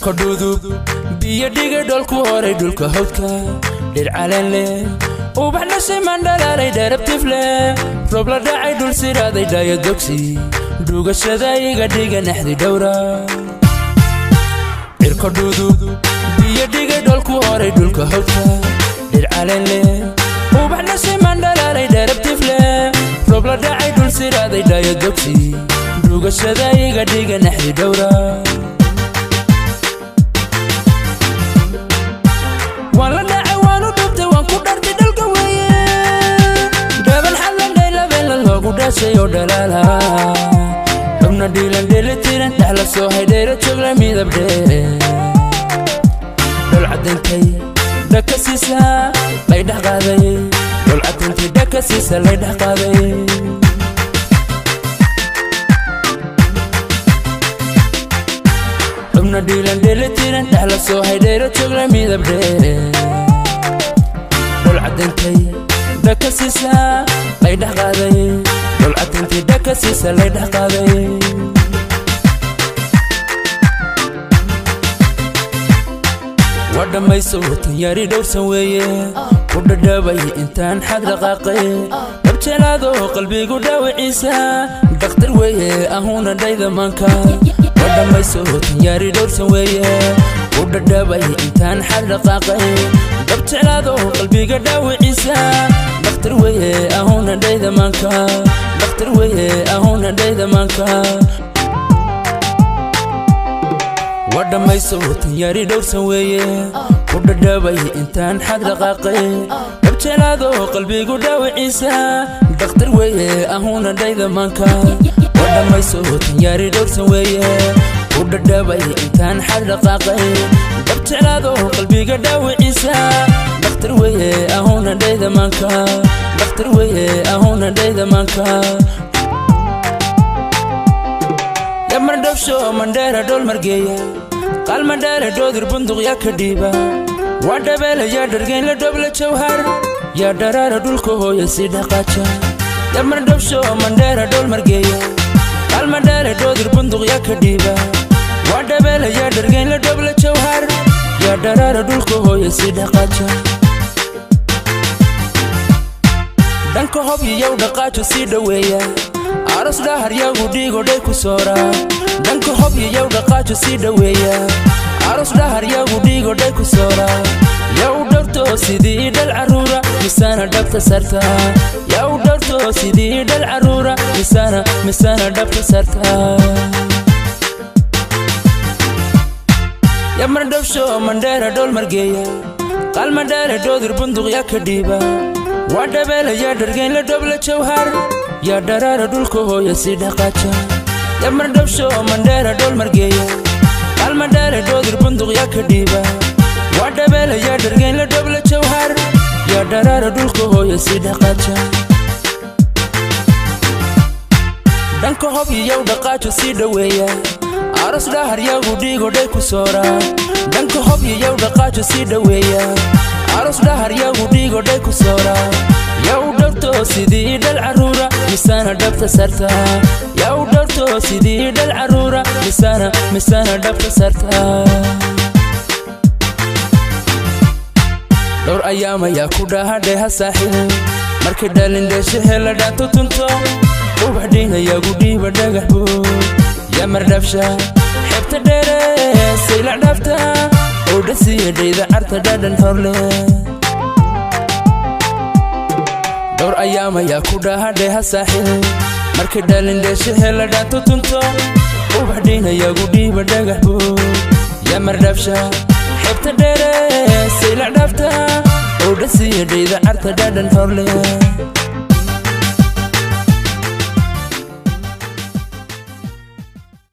Cirko dhudub biyo dhigay dholku horay dhulka hawdka dhir caleen leh ubax dhashay mandhalaalay dherabtif leh roob la dhacay dhul siraaday dhaayo dogsi dhugashada iga dhiga naxdi dhowra. Cirko dhudub biyo dhigay dholku horay dhulka hawdka dhir caleen leh ubax dhashay mandhalaalay dherabtif leh roob la dhacay dhul siraaday dhaayo dogsi dhugashada iga dhiga naxdi dhowra. Waan la dhacay waan u dhubtay waan ku dhartay dhalka weeye dhaban xallan dhaylabeela loogu dhashay oo dhalaala xubna dhiilan dheelitiran dhex la soo haydheera joogla midab dheere dhol cadintay dhaka siisa lay dhex qaaday dhol cadintay dhaka siisa lay dhex qaaday. Xubna dhiilan dheelitiran dhex la soo haydheera joogla midab dheere dhol cadintay dhaka siisa lay dhex qaaday dhol cadintay dhaka siisa lay dhex qaaday. Waa dhammayso tan yari dhowrsan weeye ku dhadhabay intaan xad dhaqaaqay dhabjelaado qalbigu dhaawiciisa dhakhtar weeye ahuna dhayda maanka. Waa dhammayso tan yari dhowrsan weeye ku dhadhabay intaan xad dhaqaaqay dhabjelaado qalbiga dhaawiciisa dhakhtar weeye ahuna dhayda maanka dhakhtar weeye ahuna dhayda maanka. Waa dhammayso tan yari dhowrsan weeye ku dhadhabay intaan xad dhaqaaqay dhabjelaado qalbigu dhaawiciisa dhakhtar weeye ahuna dhayda maanka. Waa dhammayso tan yari dhowrsan weeye ku dhadhabay intaan xad dhaqaaqay dhabjelaado qalbiga dhaawiciisa dhakhtar weeye ahuna dhayda maanka dhakhtar weeye ahuna dhayda maanka. Yamar dhabsho mandheera dhool margeeya qaal mandheera dhoodir bunduq yaa ka dhiiba waa dhabeela yaa dhargeyn la dhobla jawhar yaa dharaara dhulka hooya si dhaqaaja. Yamar dhabsho mandheera dhool margeeya qaal mandheera dhoodir bunduq yaa ka dhiiba waa dhabeela yaa dhargeyn la dhobla jawhar yaa dharaara dhulka hooya si dhaqaaja. Dhanka hobyiyow dhaqaajo sii dhoweeya aros dhahar yagu dhiigodhay ku soora dhanka hobyiyow dhaqaajo sii dhoweeya aros dhahar yagu dhiigodhay ku soora yaa u dhowrto sidii dhal carruura misana dhabta sarta yaa u dhowrto sidii dhal carruura misana misana dhabta sarta. Yamar dhabsho mandheera dhool margeeya qaal mandheera dhoodir bunduq yaa ka dhiiba waa dhabeela yaa dhargeyn la dhobla jawhar yaa dharaara dhulka hooya si dhaqaaja. Yamar dhabsho mandheera dhool margeeya qaal mandheera dhoodir bunduq yaa ka dhiiba waa dhabeela yaa dhargeyn la dhobla jawhar yaa dharaara dhulka hooya si dhaqaaja. Dhanka hobyiyow dhaqaajo sii dhoweeya aros dhahar yagu dhiigodhay ku soora dhanka hobyiyow dhaqaajo sii dhoweeya aros dhahar yagu dhiigodhay ku soora yaa u dhowrto sidii dhal carruura misana dhabta sarta yaa u dhowrto sidii dhal carruura misana misana dhabta sarta. Dhowr ayaam ayaa ku dhahadheha saaxiib markay dhalin dheeshe hela dhaanto tunto ubax dhiinayagu dhiiba dhagax buud yamar dhabsha xeebta dheere saylac dhaafta oo dhasiya dhayda carta dhadhan horle. Dhowr ayaam ayaa ku dhahadheha saaxiib markay dhalin dheeshe hela dhaanto tunto ubax dhiinayagu dhiiba dhagax buud yamar dhabsha xeebta dheere saylac dhaafta oo dhasiya dhayda carta dhadhan horle.